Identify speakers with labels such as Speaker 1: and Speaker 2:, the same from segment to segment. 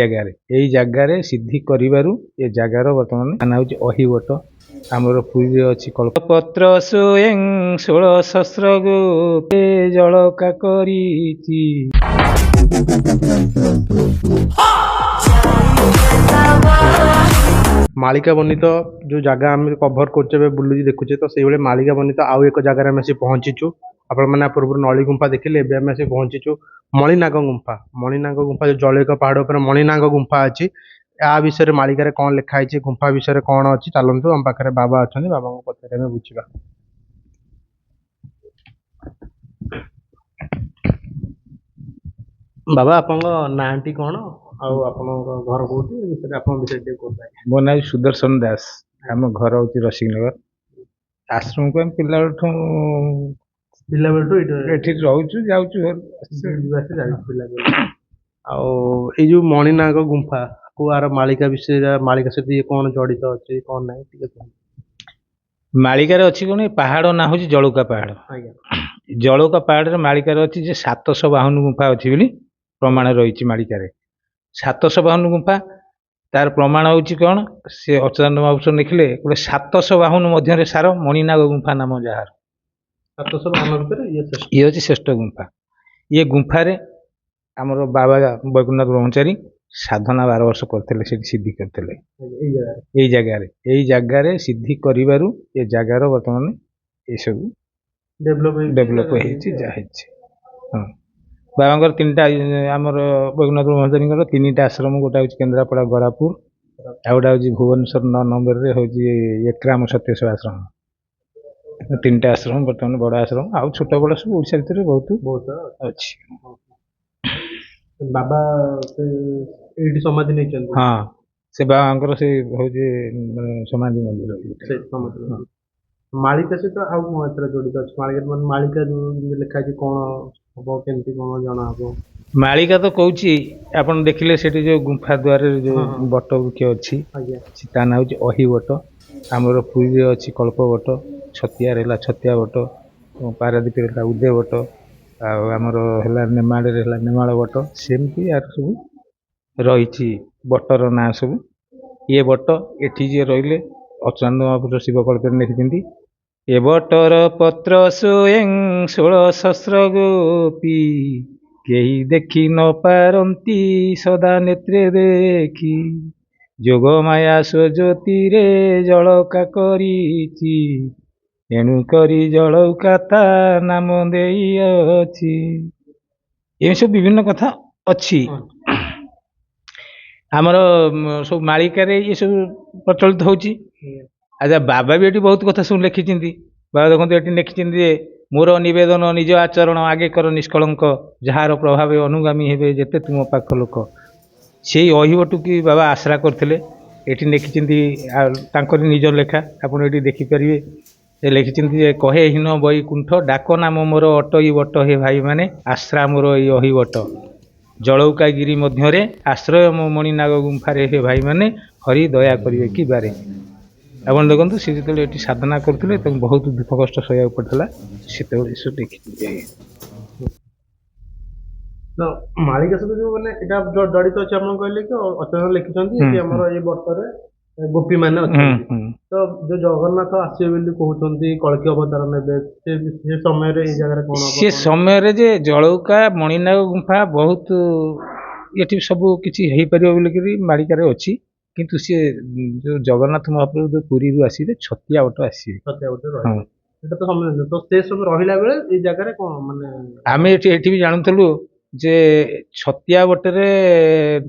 Speaker 1: ଜାଗାରେ, ଏଇ ଜାଗାରେ ସିଦ୍ଧି କରିବାରୁ ଏ ଜାଗାର ବର୍ତ୍ତମାନ ନାଁ ହେଉଛି ଅହିବଟ। ଆମର ପୁରୀରେ ଅଛି କଳ୍ପପତ୍ର ସ୍ୱୟଂ 16 ଶସ୍ର ଗୋପେ ଜଳକା କରିଛି।
Speaker 2: ମାଳିକା ବର୍ଣ୍ଣିତ ଯେଉଁ ଜାଗା ଆମେ କଭର କରୁଛେ, ଏବେ ବୁଲୁଛି ଦେଖୁଛେ, ତ ସେଇଭଳି ମାଳିକା ବର୍ଣ୍ଣିତ ଆଉ ଏକ ଜାଗାରେ ଆମେ ଆସି ପହଞ୍ଚିଛୁ। ଆପଣମାନେ ପୂର୍ବରୁ ନଳି ଗୁମ୍ଫା ଦେଖିଲେ, ଏବେ ଆମେ ଆସି ପହଞ୍ଚିଛୁ ମଣିନାଗ ଗୁମ୍ଫା। ମଣିନାଗ ଗୁମ୍ଫା ଯେଉଁ ଜଳେକ ପାହାଡ଼ ଉପରେ ମଣିନାଗ ଗୁମ୍ଫା ଅଛି, ୟା ବିଷୟରେ ମାଳିକାରେ କ'ଣ ଲେଖା ହେଇଛି, ଗୁମ୍ଫା ବିଷୟରେ କ'ଣ ଅଛି, ଚାଲନ୍ତୁ ଆମ ପାଖରେ ବାବା ଅଛନ୍ତି, ବାବାଙ୍କ ପଚାରି ଆମେ ବୁଝିବା। ବାବା, ଆପଣଙ୍କ ନାଁଟି କ'ଣ ଆଉ ଆପଣଙ୍କ ଘର କୋଉଠି, ଏ ବିଷୟରେ ଆପଣଙ୍କ ବିଷୟରେ ଟିକେ କୁହନ୍ତୁ ଆଜ୍ଞା।
Speaker 1: ମୋ ନାଁ ସୁଦର୍ଶନ ଦାସ, ଆମ ଘର ହେଉଛି ରସିକନଗର। ଆଶ୍ରମକୁ ଆମେ ପିଲାବେଳଠୁ
Speaker 2: ପିଲାବେଳଠୁ
Speaker 1: ଏଠି ରହୁଛୁ, ଯାଉଛୁ।
Speaker 2: ଯିବା ଆସିବା ପିଲାବେଳୁ। ଆଉ ଏଇ ଯୋଉ ମଣିନାଗ ଗୁମ୍ଫା କୁ ଆର ମାଳିକା ବିଷୟରେ, ମାଳିକା ସହିତ ଇଏ କ'ଣ ଜଡ଼ିତ ଅଛି କ'ଣ ନାହିଁ ଟିକେ କୁହନ୍ତୁ।
Speaker 1: ମାଳିକାରେ ଅଛି କ'ଣ, ଏ ପାହାଡ଼ ନାଁ ହେଉଛି ଜଳୁକା ପାହାଡ଼।
Speaker 2: ଆଜ୍ଞା।
Speaker 1: ଜଳୁକା ପାହାଡ଼ରେ ମାଳିକାରେ ଅଛି ଯେ 752 ଗୁମ୍ଫା ଅଛି ବୋଲି ପ୍ରମାଣ ରହିଛି ମାଳିକାରେ। 752 ଗୁମ୍ଫା ତାର ପ୍ରମାଣ ହେଉଛି କ'ଣ, ସେ ଅଚ୍ୟୁତାନନ୍ଦ ମହାପୁରୁଷ ଲେଖିଲେ ଗୋଟେ 752 ମଧ୍ୟରେ ସାର ମଣିନାଗ ଗୁମ୍ଫା ନାମ ଯାହାର।
Speaker 2: 752 ଭିତରେ ଇଏ ଶ୍ରେଷ୍ଠ।
Speaker 1: ଇଏ ହେଉଛି ଶ୍ରେଷ୍ଠ ଗୁମ୍ଫା। ଇଏ ଗୁମ୍ଫାରେ ଆମର ବାବା ବୈକୁଣ୍ଠନାଥ ବ୍ରହ୍ମଚାରୀ ସାଧନା 12 ବର୍ଷ କରିଥିଲେ, ସେଠି ସିଦ୍ଧି କରିଥିଲେ।
Speaker 2: ଏଇ ଜାଗାରେ।
Speaker 1: ଏଇ ଜାଗାରେ, ଏଇ ଜାଗାରେ ସିଦ୍ଧି କରିବାରୁ ଏ ଜାଗାର ବର୍ତ୍ତମାନ ଏସବୁ
Speaker 2: ଡେଭଲପ ହେଇଛି,
Speaker 1: ଡେଭଲପ ହେଇଛି, ଯାହା ହେଇଛି। ହଁ, ବାବାଙ୍କର ତିନିଟା, ଆମର ବୈକୁଣ୍ଠନାଥ ବ୍ରହ୍ମଚାରୀଙ୍କର ତିନିଟା ଆଶ୍ରମ। ଗୋଟେ ହେଉଛି କେନ୍ଦ୍ରାପଡ଼ା ଗରାପୁର, ଆଉ ଗୋଟେ ହେଉଛି ଭୁବନେଶ୍ୱର 9 ନମ୍ବରରେ ହେଉଛି ଏକ୍ରାମ ସତ୍ୟସେବା ଆଶ୍ରମ। ତିନିଟା ଆଶ୍ରମ ବର୍ତ୍ତମାନ ବଡ଼ ଆଶ୍ରମ, ଆଉ ଛୋଟ ବଡ଼ ସବୁ ଓଡ଼ିଶା ଭିତରେ ବହୁତ
Speaker 2: ବହୁତ
Speaker 1: ଅଛି।
Speaker 2: ବାବା ସେ ଏଇଠି ସମାଧି ନେଇଛନ୍ତି?
Speaker 1: ହଁ, ସେ ବାବାଙ୍କର ସେ ହେଉଛି ମାନେ ସମାଧି ମନ୍ଦିର।
Speaker 2: ସେ ସମାଧି। ମାଳିକା ସହିତ ଆଉ କ'ଣ ଏଥିରେ ଜଡ଼ିତ ଅଛି? ମାଳିକା ମାନେ ମାଳିକା ଯୋଉ ଲେଖା ହେଇଛି କ'ଣ ହବ, କେମିତି କ'ଣ ଜଣା ହବ?
Speaker 1: ମାଳିକା ତ କହୁଛି, ଆପଣ ଦେଖିଲେ ସେଠି ଯୋଉ ଗୁମ୍ଫା ଦ୍ୱାରରେ ଯୋଉ ବଟ ବୃକ୍ଷ ଅଛି,
Speaker 2: ଆଜ୍ଞା,
Speaker 1: ତା ନାଁ ହେଉଛି ଅହିବଟ। ଆମର ପୁରୀରେ ଅଛି କଳ୍ପବଟ, ଛତିଆରେ ହେଲା ଛତିଆ ବଟ, ପାରାଦୀପରେ ହେଲା ଉଦୟ ବଟ, ଆଉ ଆମର ହେଲା ନେମାଳରେ ହେଲା ନେମାଳ ବଟ। ସେମିତି ଆର ସବୁ ରହିଛି ବଟର ନାଁ ସବୁ। ଇଏ ବଟ ଏଠି ଯିଏ ରହିଲେ, ଅଚ୍ୟୁତାନନ୍ଦ ମହାପୁରୁଷ ଶିବକଳ୍ପରେ ଲେଖିଛନ୍ତି, ଏ ବଟର ପତ୍ର ସ୍ୱୟଂ 16 ଶସ୍ର ଗୋପୀ, କେହି ଦେଖି ନ ପାରନ୍ତି ସଦା ନେତ୍ରେ ଦେଖି, ଯୋଗମାୟା ସ୍ୱଜ୍ୟୋତିରେ ଜଳକା କରିଛି, ଏଣୁ କରି ଜଳକା ତା ନାମ ଦେଇଅଛି। ଏମିତି ସବୁ ବିଭିନ୍ନ କଥା ଅଛି ଆମର ସବୁ ମାଳିକାରେ, ଏସବୁ ପ୍ରଚଳିତ ହେଉଛି। ଆଚ୍ଛା, ବାବା ବି ଏଠି ବହୁତ କଥା ସବୁ ଲେଖିଛନ୍ତି। ବାବା ଦେଖନ୍ତୁ ଏଠି ଲେଖିଛନ୍ତି ଯେ ମୋର ନିବେଦନ ନିଜ ଆଚରଣ ଆଗେ କର ନିଷ୍କଳଙ୍କ, ଯାହାର ପ୍ରଭାବେ ଅନୁଗାମୀ ହେବେ ଯେତେ ତୁମ ପାଖ ଲୋକ। ସେଇ ଅହିବଟୁକି ବାବା ଆଶ୍ରା କରିଥିଲେ। ଏଠି ଲେଖିଛନ୍ତି ତାଙ୍କରି ନିଜ ଲେଖା, ଆପଣ ଏଠି ଦେଖିପାରିବେ। ସେ ଲେଖିଛନ୍ତି ଯେ କହେ ହୀନ ବୈକୁଣ୍ଠ ଡାକ ନାମ ମୋର ଅଟଇ ବଟ, ହେ ଭାଇମାନେ ଆଶ୍ରା ମୋର ଏଇ ଅହିବଟ, ଜଳୌକାଗିରି ମଧ୍ୟରେ ଆଶ୍ରୟ ମୋ ମଣିନାଗ ଗୁମ୍ଫାରେ, ହେ ଭାଇମାନେ ହରି ଦୟା କରିବେ କି ବାରେ। ଆପଣ ଦେଖନ୍ତୁ, ସେ ଯେତେବେଳେ ଏଠି ସାଧନା କରୁଥିଲେ ତାଙ୍କୁ ବହୁତ ଦୁଃଖ କଷ୍ଟ ସହିବାକୁ ପଡ଼ିଥିଲା, ସେତେବେଳେ ଏସବୁ ଦେଖିଛନ୍ତି ଆଜ୍ଞା।
Speaker 2: ତ ମାଳିକା ସହିତ ଯୋଉ ମାନେ ଏଇଟା ଜଡ଼ିତ ଅଛି, ଆପଣ କହିଲେ କି ଅଚ୍ୟୁତାନନ୍ଦ ଲେଖିଛନ୍ତି କି ଆମର ଏଇ ବର୍ଷରେ ଗୋପୀ ମାନେ ଅଛନ୍ତି, ତ ଯୋଉ ଜଗନ୍ନାଥ ଆସିବେ ବୋଲି କହୁଛନ୍ତି, କଳ୍କୀ ଅବତାର ନେବେ, ସେ ସମୟରେ ଏଇ ଜାଗାରେ କ'ଣ ହବ?
Speaker 1: ସେ ସମୟରେ ଯେ ଜଳୌକା ମଣିନାଗ ଗୁମ୍ଫା ବହୁତ ଏଠି ସବୁ କିଛି ହେଇପାରିବ ବୋଲିକିରି ମାଳିକାରେ ଅଛି। କିନ୍ତୁ ସିଏ ଯୋଉ ଜଗନ୍ନାଥ ମହାପ୍ରଭୁ ଯୋଉ ପୁରୀରୁ ଆସିବେ, ଛତିଆ ବଟ ଆସିବେ,
Speaker 2: ଛତିଆ ବଟ ରହିବେ, ସେଟା ତ ସମୟ। ତ ସେ ସବୁ ରହିଲା ବେଳେ ଏଇ ଜାଗାରେ କ'ଣ ମାନେ
Speaker 1: ଆମେ ଏଠି ବି ଜାଣୁଥିଲୁ ଯେ ଛତିଆ ବଟରେ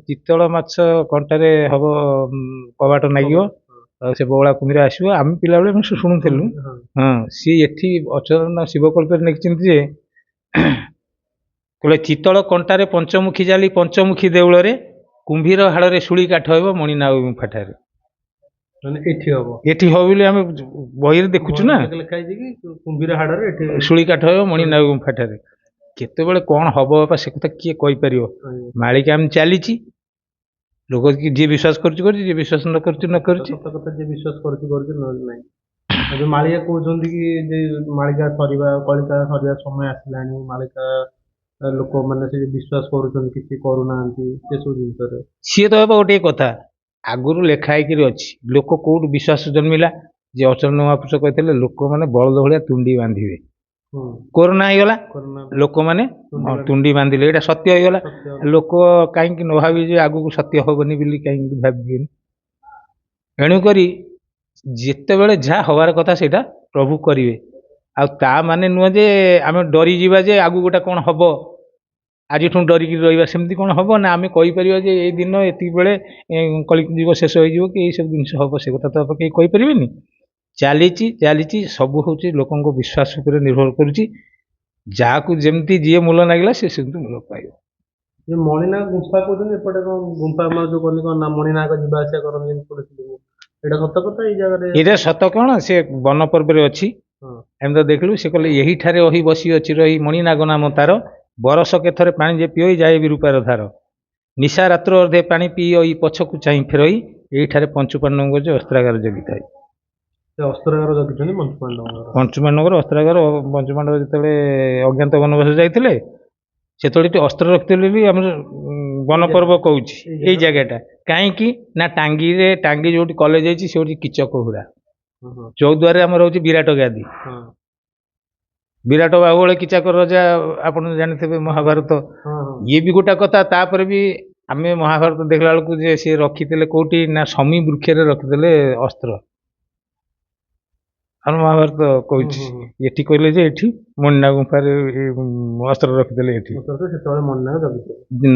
Speaker 1: ଚିତଳ ମାଛ କଣ୍ଟାରେ ହବ, କବାଟ ନାଗିବ, ଆଉ ସେ ବଉଳା କୁମ୍ଭୀର ଆସିବ। ଆମେ ପିଲାବେଳେ ଆମେ ଶୁଣୁଥିଲୁ। ହଁ, ସିଏ ଏଠି ଅଚ୍ୟୁତାନନ୍ଦ ଶିବକଳ୍ପରେ ଲେଖିଛନ୍ତି ଯେ କହିଲେ ଚିତଳ କଣ୍ଟାରେ ପଞ୍ଚମୁଖୀ ଜାଲି ପଞ୍ଚମୁଖୀ ଦେଉଳରେ କୁମ୍ଭୀର ହାଡ଼ରେ ଶୁଳି କାଠ ହେବ ମଣିନାଗ ଗୁମ୍ଫାଠାରେ।
Speaker 2: ମାନେ ଏଠି ହବ?
Speaker 1: ଏଠି ହବ ବୋଲି ଆମେ ବହିରେ ଦେଖୁଛୁ ନା,
Speaker 2: ଲେଖା ହେଇଛି କି କୁମ୍ଭୀର ହାଡ଼ରେ ଏଠି
Speaker 1: ଶୁଳି କାଠ ହେବ ମଣିନାଗ ଗୁମ୍ଫାଠାରେ। କେତେବେଳେ କ'ଣ ହବ ବାପା ସେ କଥା କିଏ କହିପାରିବ? ମାଳିକା ଆମେ ଚାଲିଛି, ଲୋକ ଯିଏ ବିଶ୍ୱାସ କରୁଛି କରୁଛି, ଯିଏ ବିଶ୍ୱାସ ନ କରୁଛି ନ କରୁଛି।
Speaker 2: ସତ କଥା, ଯିଏ ବିଶ୍ୱାସ କରୁଛି କରୁଛି, ନହେଲେ ନାହିଁ। ଯୋଉ ମାଳିକା କହୁଛନ୍ତି କି ଯେ ମାଳିକା ସରିବା, କଳିକା ସରିବା ସମୟ ଆସିଲାଣି, ମାଳିକା ଲୋକମାନେ ସେ ବିଶ୍ୱାସ କରୁଛନ୍ତି, କିଛି କରୁନାହାନ୍ତି ସେସବୁ ଜିନିଷରେ।
Speaker 1: ସିଏ ତ ହେବ ଗୋଟିଏ କଥା, ଆଗରୁ ଲେଖା ହେଇକିରି ଅଛି। ଲୋକ କୋଉଠୁ ବିଶ୍ୱାସ ଜନ୍ମିଲା ଯେ ଅଚଳ ମହାପୁରୁଷ କହିଥିଲେ ଲୋକମାନେ ବଳଦ ଭଳିଆ ତୁଣ୍ଡି ବାନ୍ଧିବେ। କୋରୋନା ହେଇଗଲା, ଲୋକମାନେ ତୁଣ୍ଡି ବାନ୍ଧିଲେ, ଏଇଟା ସତ୍ୟ ହେଇଗଲା। ଲୋକ କାହିଁକି ନ ଭାବିବେ ଯେ ଆଗକୁ ସତ୍ୟ ହବନି ବୋଲି, କାହିଁକି ଭାବିବେନି? ଏଣୁକରି ଯେତେବେଳେ ଯାହା ହବାର କଥା ସେଇଟା ପ୍ରଭୁ କରିବେ। ଆଉ ତା ମାନେ ନୁହଁ ଯେ ଆମେ ଡରିଯିବା ଯେ ଆଗକୁ ଗୋଟେ କ'ଣ ହବ, ଆଜିଠୁ ଡରିକି ରହିବା, ସେମିତି କ'ଣ ହବ ନା? ଆମେ କହିପାରିବା ଯେ ଏଇ ଦିନ ଏତିକି ବେଳେ କଳିଯୁଗ ଶେଷ ହେଇଯିବ କି ଏଇସବୁ ଜିନିଷ ହବ, ସେ କଥା ତ କେହି କହିପାରିବେନି। ଚାଲିଛି ଚାଲିଛି ସବୁ ହେଉଛି ଲୋକଙ୍କ ବିଶ୍ୱାସ ଉପରେ ନିର୍ଭର କରୁଛି। ଯାହାକୁ ଯେମିତି ଯିଏ ମୂଲ ଲାଗିଲା ସେ ସେମିତି ମୂଲ ପାଇବ।
Speaker 2: ମଣିନାଗ ଗୁମ୍ଫା କହୁଛନ୍ତି ଏପଟେ କ'ଣ ଗୁମ୍ଫା ଆମର ଯୋଉ କହନ୍ତି କ'ଣ ନା ମଣିନାଗ ଯିବା ଆସିବା କରନ୍ତି ଶୁଣିଥିଲି ମୁଁ, ଏଇଟା ସତ କଥା ଏଇ ଜାଗାରେ?
Speaker 1: ଏଇଟା ସତ କ'ଣ, ସେ ବନ ପର୍ବରେ ଅଛି। ଆମେ ତ ଦେଖିଲୁ, ସେ କହିଲେ ଏହିଠାରେ ରହି ବସି ଅଛି ରହି ମଣିନାଗ ନାମ ତାର, ବରଷକେ ଥରେ ପାଣି ଯେ ପିଅଇ ଯାଏ ବିରୂପାର ଧାର, ନିଶା ରାତ୍ର ଅର୍ଧେ ପାଣି ପିଇ ପଛକୁ ଚାହିଁ ଫେରଇ, ଏଇଠାରେ ପଞ୍ଚୁପାଣ୍ଡବଙ୍କ ଯେ ଅସ୍ତ୍ରାଗାର ଜଗିଥାଏ।
Speaker 2: ସେ ଅସ୍ତ୍ରାଗାର ଜଗିଛନ୍ତି ପଞ୍ଚୁପାଣ୍ଡବଙ୍କର।
Speaker 1: ପଞ୍ଚୁପାଣ୍ଡବଙ୍କର ଅସ୍ତ୍ରାଗାର। ପଞ୍ଚୁପାଣ୍ଡବ ଯେତେବେଳେ ଅଜ୍ଞାତ ବନବାସ ଯାଇଥିଲେ ସେତେବେଳେ ଏଠି ଅସ୍ତ୍ର ରଖିଥିଲେ ବି ଆମର ବନପର୍ବ କହୁଛି ଏଇ ଜାଗାଟା। କାହିଁକି ନା ଟାଙ୍ଗିରେ, ଟାଙ୍ଗି ଯୋଉଠି କଲେଜ ହେଇଛି ସେ ହେଉଛି କିଚକ ହୁରା, ଚୌଦ୍ୱାରରେ ଆମର ହେଉଛି ବିରାଟ ଗାଦି, ବିରାଟ ବାହୁବଳ କିଚାକ ରଜା, ଆପଣ ଜାଣିଥିବେ ମହାଭାରତ। ଇଏ ବି ଗୋଟେ କଥା। ତାପରେ ବି ଆମେ ମହାଭାରତ ଦେଖିଲା ବେଳକୁ ଯେ ସିଏ ରଖିଥିଲେ କୋଉଠି ନା ଶମୀ ବୃକ୍ଷରେ ରଖିଥିଲେ ଅସ୍ତ୍ର, ଆମ ମହାଭାରତ କହୁଛି। ଏଠି କହିଲେ ଯେ ଏଠି ମଣିନାଗ ଗୁମ୍ଫାରେ ଅସ୍ତ୍ର ରଖିଥିଲେ, ଏଠି
Speaker 2: ସେତେବେଳେ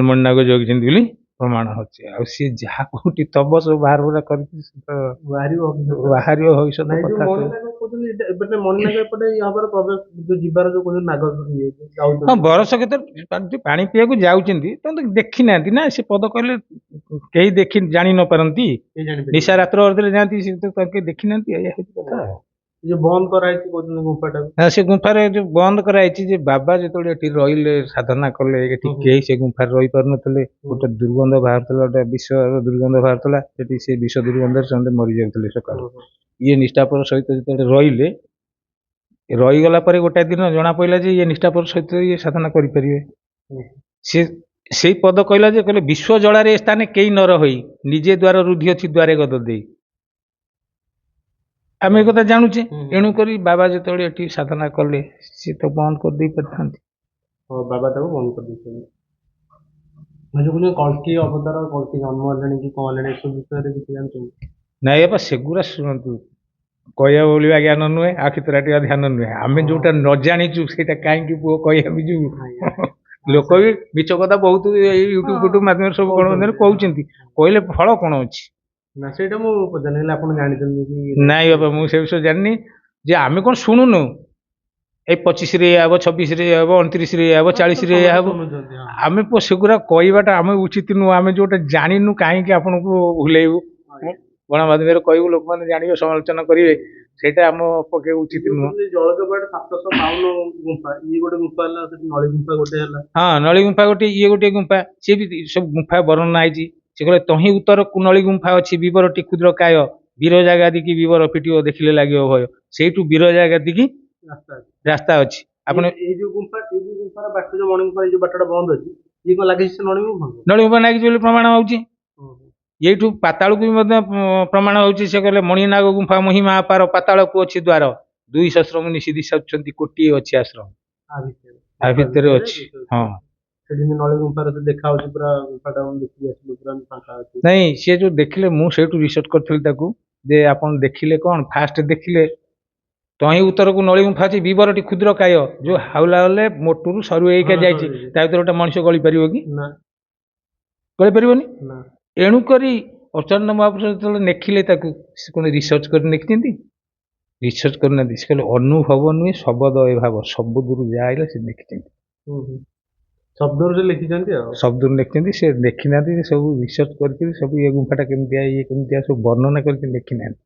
Speaker 1: ମଣିନାଗ ଜଗିଛନ୍ତି ବୋଲି ପ୍ରମାଣ ଅଛି। ଆଉ ସିଏ ଯାହା କୋଉଠି ଥବ ସବୁ ବାହାର ବୁରା କରିକି ସେ ତ
Speaker 2: ବାହାରିବ
Speaker 1: ବାହାରିବ ଭବିଷ୍ୟତ କଥା। ହଁ, ବରଷ କେତେ ପାଣି ପିଇବାକୁ ଯାଉଛନ୍ତି, ତ ଦେଖିନାହାନ୍ତି ନା। ସେ ପଦ କହିଲେ କେହି ଦେଖି ଜାଣି ନ ପାରନ୍ତି, ନିଶା ରାତ୍ର ଅର୍ଧରେ ଯାଆନ୍ତି, ସେ ତ କେହି ଦେଖିନାହାନ୍ତି। ଏଇଆ ହେଉଛି କଥା।
Speaker 2: ଯୋଉ ବନ୍ଦ କରାହେଇଛି କହୁଛନ୍ତି ଗୁମ୍ଫାଟାକୁ,
Speaker 1: ସେ ଗୁମ୍ଫାରେ ଯୋଉ ବନ୍ଦ କରାହେଇଛି ଯେ ବାବା ଯେତେବେଳେ ଏଠି ରହିଲେ ସାଧନା କଲେ, ଏଠି କେହି ସେ ଗୁମ୍ଫାରେ ରହିପାରୁନଥିଲେ। ଗୋଟେ ଦୁର୍ଗନ୍ଧ ବାହାରୁଥିଲା, ଗୋଟେ ବିଷ ଦୁର୍ଗନ୍ଧ ବାହାରୁଥିଲା ସେଠି, ସେ ବିଷ ଦୁର୍ଗନ୍ଧରେ ସେମାନେ ମରିଯାଉଥିଲେ ସକାଳୁ। ଇଏ ନିଷ୍ଠାପର ସହିତ ଯେତେବେଳେ ରହିଲେ, ରହିଗଲା ପରେ ଗୋଟାଏ ଦିନ ଜଣା ପଡ଼ିଲା ଯେ ଇଏ ନିଷ୍ଠାପର ସହିତ ଇଏ ସାଧନା କରିପାରିବେ। ସେ ସେଇ ପଦ କହିଲା ଯେ କହିଲେ ବିଶ୍ୱ ଜଳାରେ ଏ ସ୍ଥାନେ କେହି ନ ରହଇ, ନିଜେ ଦ୍ୱାର ରୁଧି ଅଛି ଦ୍ୱାରେ ଗଦ ଦେଇ। ଆମେ ଏ କଥା ଜାଣୁଛେ। ଏଣୁକରି ବାବା ଯେତେବେଳେ ଏଠି ସାଧନା କଲେ ସିଏ ତ ବନ୍ଦ କରିଦେଇ ପାରିଥାନ୍ତି।
Speaker 2: ହଁ, ବାବା ତାକୁ ବନ୍ଦ କରିଦେଇଛନ୍ତି। ଯୋଉ କଳ୍କୀ ଅବତାର, କଳ୍କୀ ଜନ୍ମ ହେଲେଣି କି କ'ଣ ହେଲେଣି, ଏସବୁ ବିଷୟରେ କିଛି ଜାଣିଛନ୍ତି?
Speaker 1: ନାଇଁ ବାପା, ସେଗୁରା ଶୁଣନ୍ତୁ, କହିବା ବୋଲିବା ଜ୍ଞାନ ନୁହେଁ, ଆଖି ତରାଟିବା ଧ୍ୟାନ ନୁହେଁ। ଆମେ ଯୋଉଟା ନ ଜାଣିଛୁ ସେଇଟା କାହିଁକି ପୁଅ କହିବାକୁ ଯିବୁ? ଲୋକ ବି ମିଛ କଥା ବହୁତ ଏଇ ୟୁଟ୍ୟୁବ ଫୁଟ୍ୟୁବ ମାଧ୍ୟମରେ ସବୁ କ'ଣ କହୁଛନ୍ତି, କହିଲେ ଫଳ କ'ଣ ଅଛି?
Speaker 2: ନା, ସେଇଟା ମୁଁ ପଚାରିଲି, ଆପଣ ଜାଣିଛନ୍ତି କି?
Speaker 1: ନାଇଁ ବାପା, ମୁଁ ସେ ବିଷୟରେ ଜାଣିନି। ଯେ ଆମେ କ'ଣ ଶୁଣୁନୁ, ଏଇ 25ରେ ଏଇଆ ହବ, 26ରେ ଏଇଆ ହବ, 29ରେ ଏଇଆ ହବ, 40ରେ ଏଇଆ ହବ। ଆମେ ସେଗୁରା କହିବାଟା ଆମେ ଉଚିତ ନୁହଁ। ଆମେ ଯୋଉଟା ଜାଣିନୁ କାହିଁକି ଆପଣଙ୍କୁ ଭୁଲେଇବୁ? ଗଣମାଧ୍ୟମରେ କହିବୁ, ଲୋକମାନେ ଜାଣିବେ, ସମାଲୋଚନା କରିବେ, ସେଇଟା ଆମ ପକ୍ଷେ ଉଚିତ ନୁହଁ।
Speaker 2: ଜଳଜବାଟ 752 ଗୁମ୍ଫା, ଇଏ ଗୋଟେ ଗୁମ୍ଫା ହେଲା, ସେଠି ନଳୀ ଗୁମ୍ଫା ଗୋଟେ ହେଲା।
Speaker 1: ହଁ, ନଳୀ ଗୁମ୍ଫା ଗୋଟେ, ଇଏ ଗୋଟିଏ ଗୁମ୍ଫା, ସିଏ ବି ସବୁ ଗୁମ୍ଫା ବର୍ଣ୍ଣନା ହେଇଛି। ସେ କହିଲେ ତହିଁ ଉତ୍ତର ନଳୀ ଗୁମ୍ଫା ଅଛି, ବିବରଟି କ୍ଷୁଦ୍ର କାୟ, ବିରଜା ଗାଦିକି ବିବର ଫିଟିବ ଦେଖିଲେ ଲାଗିବ ଭୟ। ସେଇଠୁ ବିରଜା ଗାଦିକି ରାସ୍ତା ଅଛି। ଆପଣ
Speaker 2: ଏଇ ଯୋଉ ଗୁମ୍ଫା, ଏଇ ଯୋଉ ଗୁମ୍ଫାର ବାଟ, ଯୋଉ ମଣି ଗୁମ୍ଫା, ଏଇ ଯୋଉ ବାଟଟା ବନ୍ଦ ଅଛି, ଇଏ କଣ ଲାଗିଛି ସେ ନଳୀ ଗୁମ୍ଫା?
Speaker 1: ନଳୀ ଗୁମ୍ଫା ଲାଗିଛି ବୋଲି ପ୍ରମାଣ ହଉଛି। ଏଇଠୁ ପାତାଳକୁ ବି ମଧ୍ୟ ପ୍ରମାଣ ହଉଛି। ସେ କହିଲେ ମଣିନାଗ ଗୁମ୍ଫା ମହିମା ଅପାର, ପାତାଳକୁ ଅଛି ଦ୍ୱାର, ଦୁଇ ସହସ୍ର ମୁନି ସିଦ୍ଧି ସାଧୁଛନ୍ତି, କୋଟିଏ ଅଛି ଆଶ୍ରମ ଆ ଭିତରେ ଅଛି। ହଁ,
Speaker 2: ସେଠି ନଳୀ ଗୁମ୍ଫାରେ ଦେଖା ହଉଛି ପୁରା ଗୁମ୍ଫାଟା, ଦେଖିକି ଆସିଲୁ ପୁରା ଫାଙ୍କା ଅଛି।
Speaker 1: ନାଇଁ, ସିଏ ଯୋଉ ଦେଖିଲେ, ମୁଁ ସେଇଠୁ ରିସର୍ଚ୍ଚ କରିଥିଲି ତାକୁ, ଯେ ଆପଣ ଦେଖିଲେ କ'ଣ ଫାଷ୍ଟ ଦେଖିଲେ ତହିଁ ଉତ୍ତରକୁ ନଳୀ ଗୁମ୍ଫା ଅଛି, ବିବରଟି କ୍ଷୁଦ୍ର କାୟ, ଯୋଉ ହାଉଲା ହେଲେ ମୋଟରୁ ସରୁ ହେଇକା ଯାଇଛି, ତା ଭିତରେ ଗୋଟେ ମଣିଷ ଗଳି ପାରିବ କି? ଗଳି ପାରିବନି। ଏଣୁକରି ଅଚାନକ ମହାପୁରୁଷ ଯେତେବେଳେ ଲେଖିଲେ ତାକୁ, ସେ କ'ଣ ରିସର୍ଚ୍ଚ କରି ଲେଖିଛନ୍ତି? ରିସର୍ଚ୍ଚ କରିନାହାନ୍ତି। ସେ କହିଲେ ଅନୁଭବ ନୁହେଁ ଶବଦ ଏ ଭାବ, ସବୁ ଦୂରୁ ଯାହା ଆଇଲା ସେ ଲେଖିଛନ୍ତି।
Speaker 2: ଶବ୍ଦରୁ ସେ ଲେଖିଛନ୍ତି, ଆଉ
Speaker 1: ଶବ୍ଦରୁ ଲେଖିଛନ୍ତି। ସେ ଲେଖିନାହାନ୍ତି ଯେ ସବୁ ରିସର୍ଚ୍ଚ କରିକି ସବୁ ଇଏ ଗୁମ୍ଫାଟା କେମିତିଆ, ଇଏ କେମିତିଆ, ସବୁ ବର୍ଣ୍ଣନା କରିକି ଲେଖିନାହାନ୍ତି।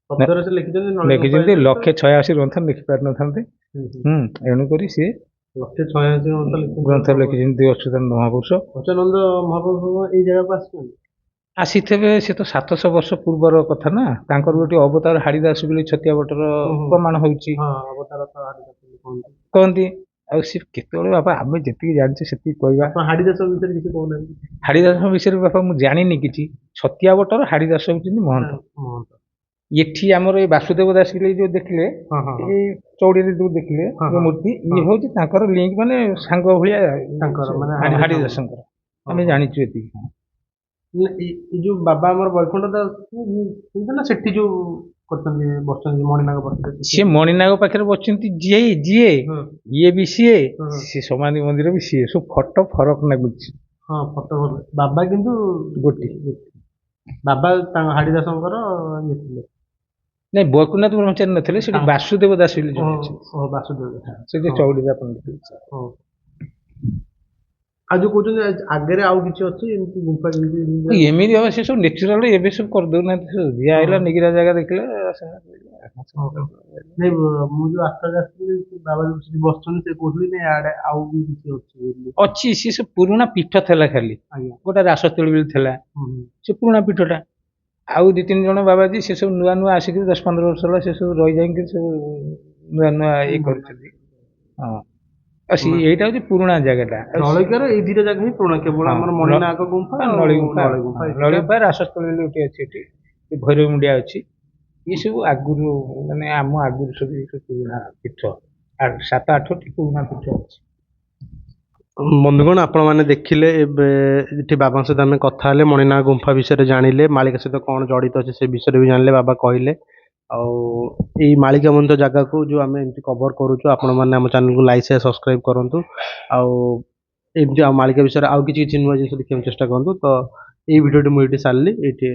Speaker 2: ଶବ୍ଦରେ ସେ ଲେଖିଛନ୍ତି,
Speaker 1: ଲେଖିଛନ୍ତି 1,86,000 ଗ୍ରନ୍ଥ ଲେଖି ପାରିନଥାନ୍ତେ। ଏଣୁକରି ସିଏ
Speaker 2: 1,86,000
Speaker 1: ଗ୍ରନ୍ଥ ଲେଖିଛନ୍ତି ଅଚ୍ୟୁତାନନ୍ଦ ମହାପୁରୁଷ।
Speaker 2: ଅଚ୍ୟୁତାନନ୍ଦ ମହାପୁରୁଷ ଏଇ ଜାଗାକୁ ଆସିଛନ୍ତି?
Speaker 1: ଆସିଥିବେ, ସେ ତ 700 ବର୍ଷ ପୂର୍ବର କଥା ନା। ତାଙ୍କର ଗୋଟେ ଅବତାର ହାଡ଼ିଦାସ ବୋଲି ଛତିଆ ବଟର ପ୍ରମାଣ ହଉଛି କହନ୍ତି। ଆଉ ସେ କେତେବେଳେ ବାପା ଆମେ ଯେତିକି ଜାଣିଛୁ ସେତିକି କହିବା।
Speaker 2: ଆପଣ ହାଡ଼ିଦାସ ବିଷୟରେ କିଛି କହୁନାହାନ୍ତି।
Speaker 1: ହାଡ଼ିଦାସଙ୍କ ବିଷୟରେ ବାପା ମୁଁ ଜାଣିନି କିଛି। ଛତିଆ ବଟର ହାଡ଼ିଦାସ ହେଉଛନ୍ତି ମହନ୍ତ।
Speaker 2: ମହନ୍ତ।
Speaker 1: ଏଠି ଆମର ଏଇ ବାସୁଦେବ ଦାସ ବୋଲି ଯୋଉ ଦେଖିଲେ,
Speaker 2: ହଁ ହଁ ହଁ
Speaker 1: ଏଇ ଚଉଡ଼ିରେ ଯୋଉ ଦେଖିଲେ ଯୋଉ ମୂର୍ତ୍ତି, ଇଏ ହଉଛି ତାଙ୍କର ଲିଙ୍କ, ମାନେ ସାଙ୍ଗ ଭଳିଆ
Speaker 2: ତାଙ୍କର, ମାନେ
Speaker 1: ହାଡ଼ିଦାସଙ୍କର। ଆମେ ଜାଣିଛୁ ଏତିକି।
Speaker 2: ନା, ଏଇ ଯୋଉ ବାବା ଆମର ବୈକୁଣ୍ଠ ଦାସ ସେଇଟା ନା ସେଠି ଯୋଉ କରିଛନ୍ତି ବସିଛନ୍ତି ମଣିନାଗ ପାଖରେ?
Speaker 1: ସିଏ ମଣିନାଗ ପାଖରେ ବସିଛନ୍ତି ଯିଏ ଯିଏ ଇଏ ବି ସିଏ, ସେ ସମାଧି ମନ୍ଦିର ବି ସିଏ, ସବୁ ଫଟୋ ଫରକ ଲାଗୁଛି।
Speaker 2: ହଁ, ଫଟୋ ଭଲ ବାବା କିନ୍ତୁ
Speaker 1: ଗୋଟିଏ
Speaker 2: ବାବା ତାଙ୍କ ହାଡ଼ିଦାସଙ୍କର ଇଏ ଥିଲେ।
Speaker 1: ନାଇଁ, ବୈକୁଣ୍ଠନାଥ ବ୍ରହ୍ମଚାରୀ ନଥିଲେ ସେଠି, ବାସୁଦେବ ଦାସ ବୋଲି ଜଣେ ଅଛନ୍ତି।
Speaker 2: ଓ, ବାସୁଦେବ ଦାସ।
Speaker 1: ସେ ଯୋଉ ଚଉଡ଼ିରେ ଆପଣ ଦେଖିଲେ।
Speaker 2: ହଁ, ଆଉ ଯୋଉ କହୁଛନ୍ତି ଆଗରେ ଆଉ କିଛି ଅଛି ଏମିତି ଗୁମ୍ଫା ଯେମିତି
Speaker 1: ଏମିତି ବାବା ସେ ସବୁ ନେଚୁରାଲ ଏବେ ସବୁ କରିଦଉନାହାନ୍ତି ସବୁ ଦିଆ ହେଲା ନିଗିରା ଜାଗା ଦେଖିଲେ।
Speaker 2: ନାଇଁ, ମୁଁ ଯୋଉ ଆସ୍ଥାରେ ଆସିଥିଲି, ସେ ବାବା ଯୋଉ ସେଠି ବସିଛନ୍ତି ସେ କହୁଥିଲେ ନାଇଁ ଆଡେ ଆଉ ବି କିଛି ଅଛି ବୋଲି।
Speaker 1: ଅଛି, ସେ ସବୁ ପୁରୁଣା ପୀଠ ଥିଲା ଖାଲି। ଗୋଟେ ରାସସ୍ଥଳୀ ବୋଲି ଥିଲା।
Speaker 2: ହୁଁ ହୁଁ।
Speaker 1: ସେ ପୁରୁଣା ପୀଠଟା। ଆଉ 2 3 ଜଣ ବାବାଜୀ ସେ ସବୁ ନୂଆ ନୂଆ ଆସିକି 10 15 ବର୍ଷ ହେଲା ସେ ସବୁ ରହିଯାଇକି ସବୁ ନୂଆ ନୂଆ ଇଏ କରୁଛନ୍ତି। ହଁ, ଆଉ ସେ ଏଇଟା ହଉଛି ପୁରୁଣା ଜାଗାଟା। ଆଉ
Speaker 2: ଜଳଖିଆର ଏଇ ଦିଟା ଜାଗା ହିଁ ପୁରୁଣା କେବଳ, ଆମର ମଣିନାଗ ଗୁମ୍ଫା ଆଉ
Speaker 1: ନଳି ଗୁମ୍ଫା।
Speaker 2: ନଳି ଗୁମ୍ଫା।
Speaker 1: ନଳି ଗୁମ୍ଫା, ରାସସ୍ଥଳୀ ବୋଲି ଗୋଟେ ଅଛି ଏଠି, ଏ ଭୈରବ ମୁଣ୍ଡିଆ ଅଛି। ଏ ସବୁ ଆଗରୁ, ମାନେ ଆମ ଆଗରୁ ସବୁ ଏ ସବୁ ପୁରୁଣା ପୀଠ, 7 8ଟି ପୁରୁଣା ପୀଠ ଅଛି।
Speaker 2: ବନ୍ଧୁଗଣ, ଆପଣମାନେ ଦେଖିଲେ ଏବେ ଏଠି ବାବାଙ୍କ ସହିତ ଆମେ କଥା ହେଲେ, ମଣିନାଗ ଗୁମ୍ଫା ବିଷୟରେ ଜାଣିଲେ, ମାଳିକା ସହିତ କ'ଣ ଜଡ଼ିତ ଅଛି ସେ ବିଷୟରେ ବି ଜାଣିଲେ, ବାବା କହିଲେ। ଆଉ ଏଇ ମାଳିକା ମନ୍ଦିର ଜାଗାକୁ ଯୋଉ ଆମେ ଏମିତି କଭର କରୁଛୁ, ଆପଣମାନେ ଆମ ଚ୍ୟାନେଲକୁ ଲାଇକ୍, ସେୟାର, ସବସ୍କ୍ରାଇବ କରନ୍ତୁ ଆଉ ଏମିତି ଆଉ ମାଳିକା ବିଷୟରେ ଆଉ କିଛି କିଛି ନୂଆ ଜିନିଷ ଦେଖିବାକୁ ଚେଷ୍ଟା କରନ୍ତୁ। ତ ଏଇ ଭିଡ଼ିଓଟି ମୁଁ ଏଇଠି ସାରିଲି ଏଇଠି।